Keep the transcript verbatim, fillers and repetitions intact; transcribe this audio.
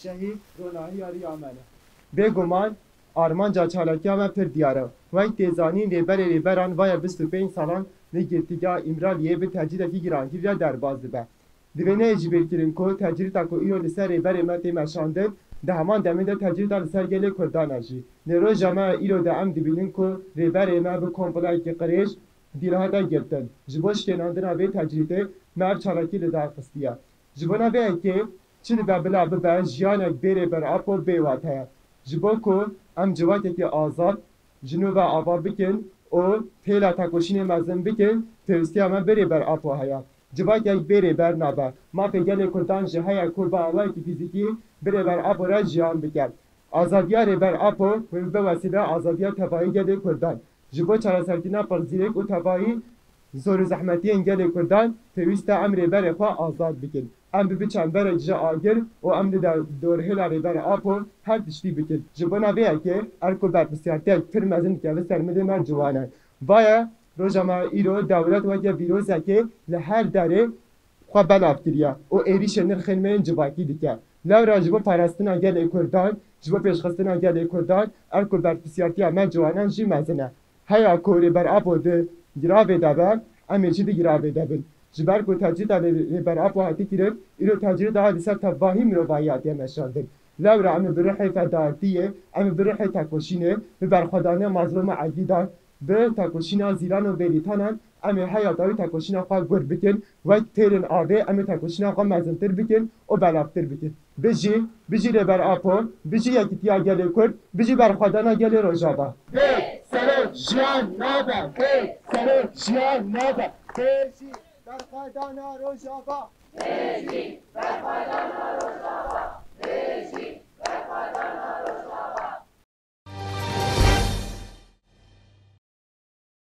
Şehîd ronahiya riya me ne. Bêguman armanca çalakiya me pir diyar e. Wek tê zanîn, Rêberê Rêberan vaya bîst û pênc salan li girtîgeha Îmraliyê bi tecrîdekî girankî re derbas dibe. Divê neyê ji bîr kirin ku tecrîda ku îro li ser Rêberê me tê meşandin, di heman demê de tecrîda li ser gelê Kurdan e jî. Lê roja me îro de em dibînin ku Rêberê me bi komployekî qirêj dîl hate girtin. Ji bo şikênandina vê tecrîdê me ev çalakî li dar xistiye. Ji bona vê yekê çi dibe bila bibe, jiyanek bê Rêber Apo bê wate ye. Ji bo ku em civakekî azad ji nû ve ava bikin û hêla tekoşînê mezin bikin, pêwîstiya me bi Rêber Apo heye. Civakek bê Rêber nabe. Mafê gelê Kurdan jî heye ku bi awayekî fîzîkî bi Rêber Apo re jiyan bike. Azadiya Rêber Apo wê bibe wesîle azadiya tevayî gelê Kurdan. Ji bo çareserkirina pirsgirêk û tevayî zor û zehmetiyên gelê Kurdan pêwîst e em Rêberê xwe azad bikin. Em bibin çemberek ji agir û em li de-, dorhêla Rêber Apo her tiştî bikin. Ji bona vê yekê er ku berpirsyartiyek pir mezin dikeve ser milê me ciwanan. Vaye roja me îro dewlet weke vîrozekê li her derê xwe belav kiriye û êrîşê nirxên me yên civakî dike. Lewra ji bo parastina gelê Kurdan, ji bo pêşxistina gelê Kurdan, er ku berpirsyartiya me ciwanan jî mezin e. Heya ku Rêber Apo di giravê de be, em ê jî di giravê de bin. Ji ber ku tecrîda Rê-, Rêber Apo hatî kirin, îro tecrîda li ser tevahî mirovahî hatiye meşandin. Lewra em ê bi ruhê fedaiyetiyê, em ê bi ruhê tekoşînê, bi berxwedaniya mazlûma Egîdan, bi tekoşîna Zîlan û Bêrîtanan em ê heya dawî tekoşîna xwe gur bikin, wek têrên avê em ê tekoşîna xwe mezintir bikin û belavtir bikin. Bijî, bijî Rêber Apo, bijî yekîtiya gelê Kurd, bijî berxwedana gelê Rojava. Bê serok jiyan nabe, bê serok jiyan nabe. Bijî berxwedana Rojava.